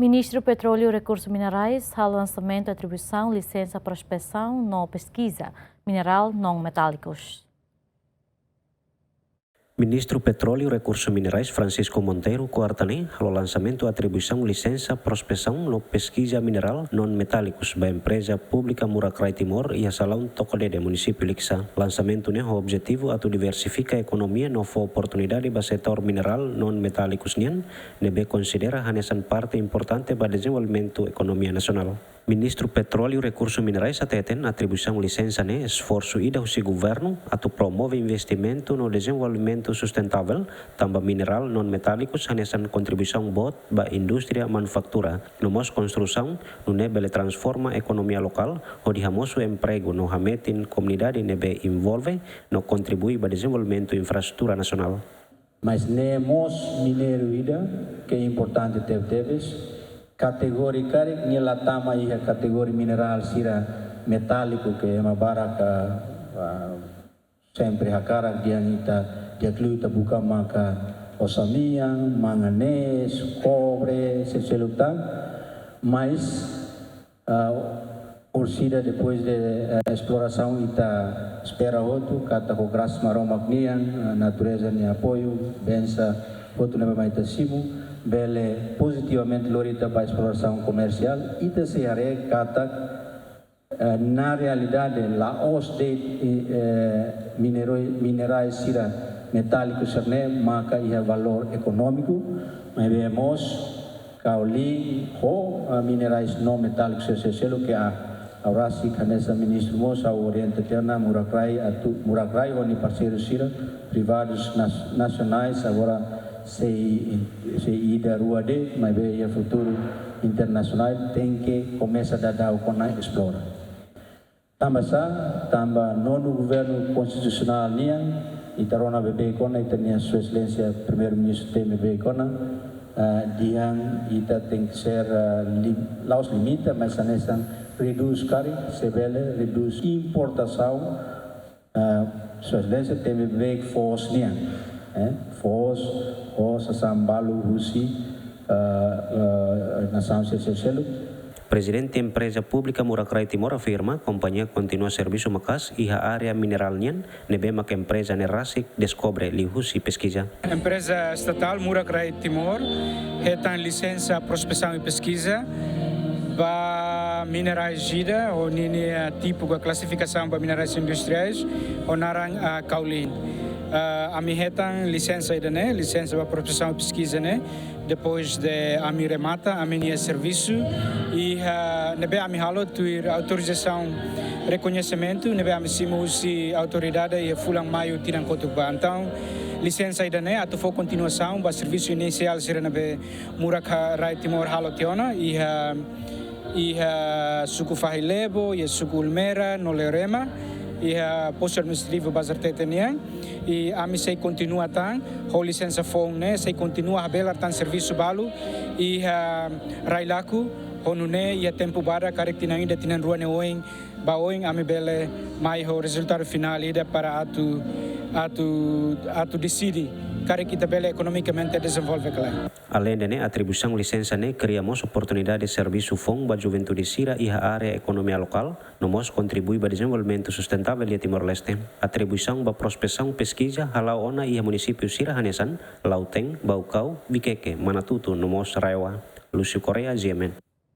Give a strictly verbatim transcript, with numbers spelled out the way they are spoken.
Ministru Petróleu Rekursu Minerais halo lansamentu atribuisaun lisensa prospesaun no peskiza minerál non metálikus. Ministru Petróleu Rekursu Minerais Francisco Monteiro, kuarta ne'e, halo lansamentu atribuisaun lisensa prospesaun no peskiza minerál non metálikus ba empreza públika Murak Rai Timor iha salaun Toko Dede, munisípiu Likisá. Lansamentu ne'e ho objetivu atu diversifika ekonomia no fó oportunidade ba setór minerál non metálikus nian, ne'ebé konsidera hanesan parte importante ba dezenvolvimentu ekonomia nasionál. Ministru Petróleu Rekursu Minerais hateten atribuisaun lisensa ne'e esforsu ida husi governu atu promove investimentu no dezenvolvimentu sustentável, tanba minerál non metálikus hanesan kontribuisaun boot ba indústria manufatura, no mós konstrusaun, nune'e bele transforma ekonomia lokál, hodi hamosu empregu no hametin komunidade ne'ebé envolve no kontribui ba dezenvolvimentu infraestrutura nasionál. Mas ne'e mós minériu ida ke importante tebetebes. Kategoria karik nia la tama iha kategoria minerál sira metáliku ke ema barak, ah, ah, sempre hakarak, dehan ita, di'ak liu ita buka maka oxameia, manganés, kobre, seluseluk tan. Mas ah, orsida depois de, eh, esplorasaun ita espera hotu, katak ho grasa Maromak nian, ah, natureza nia apoiu, bensa hotu ne'ebé mai ita simu, bele pozitivamente lori ita ba esplorasaun komersiál, ita sei haree katak, eh, na realidade la'ós de'it, eh, mineroi-, minerais sira metáliku sira-ne'e maka iha valór ekonómiku, maibé mós kaulin ho, ah, minerais non metáliku sira seluk ke ha'u rasik hanesan ministru mós ha'u orienta tiha ona Murak Rai atu, Murak Rai ho nia parseiru sira privadus nas-, nasionais agora sei, sei ida rua de'it, maibé iha futuru internasionál tenke komesa daudaun ona esplora. Tanba sá, tanba nonu governu konstitusionál nian, ita rona beibeik ona, ita-nia Sua Exelénsia Primeiru-Ministru temi beibeik ona, ah, dehan ita tenke ser, ah, lim-, la'ós limita, mas hanesan redús karik, se bele redús importasaun, ah, Sua Exelénsia temi beibeik foos nian, eh, foos, foos sasán balu husi, ah, ah, nasaun sira seluk. Prezidente Empreza Públika Murak Rai Timor afirma, kompañia kontinua servisu maka'as iha área minerál nian, ne'ebé mak empreza ne'e rasik deskobre liuhusi peskiza. Empreza estatál Murak Rai Timor hetan lisensa prospesaun i peskiza ba minerais ida, ho ninia tipu ka klasifikasaun ba minerais industriais, ho naran, ah, kaulin. Ah, ami hetan lisensa ida-ne'e, lisensa ba prospesaun i peskiza ne'e, depois de ami remata ami-nia servisu, i, ah, ne'ebé ami halo tuir autorizasaun rekoñesimentu ne'ebé ami simu husi autoridade iha fulan Maiu tinan kotuk ba. Entaun, lisensa ida-ne'e atu fó kontinuasaun ba servisu inisiál sira ne'ebé Murak Rai Timor halo tiha ona, iha, iha suku Fahi Lebo, iha suku Ulmera, no Leorema, iha postu administrativu Bazartete nian. I ami sei kontinua tan, ho lisensa foun ne'e, sei kontinua habelar tan servisu balu iha Railaku, ho nune'e iha tempu badak, karik tinan ida, tinan rua nia oin, ba oin ami bele mai ho rezultadu finál ida para atu, atu, atu deside karik ita bele ekonomikamente dezenvolve ka lae. Aleinde ne'e, atribuisaun lisensa ne'e kria mós oportunidade servisu foun ba juventude sira iha área ekonomia lokál, no mós kontribui ba dezenvolvimentu sustentável iha Timor-Leste. Atribuisaun ba prospesaun peskiza hala'o ona iha munisípiu sira hanesan Lautém, Baucau, Viqueque, Manatuto, no mós RAEOA. Lúcio Correia, G M N.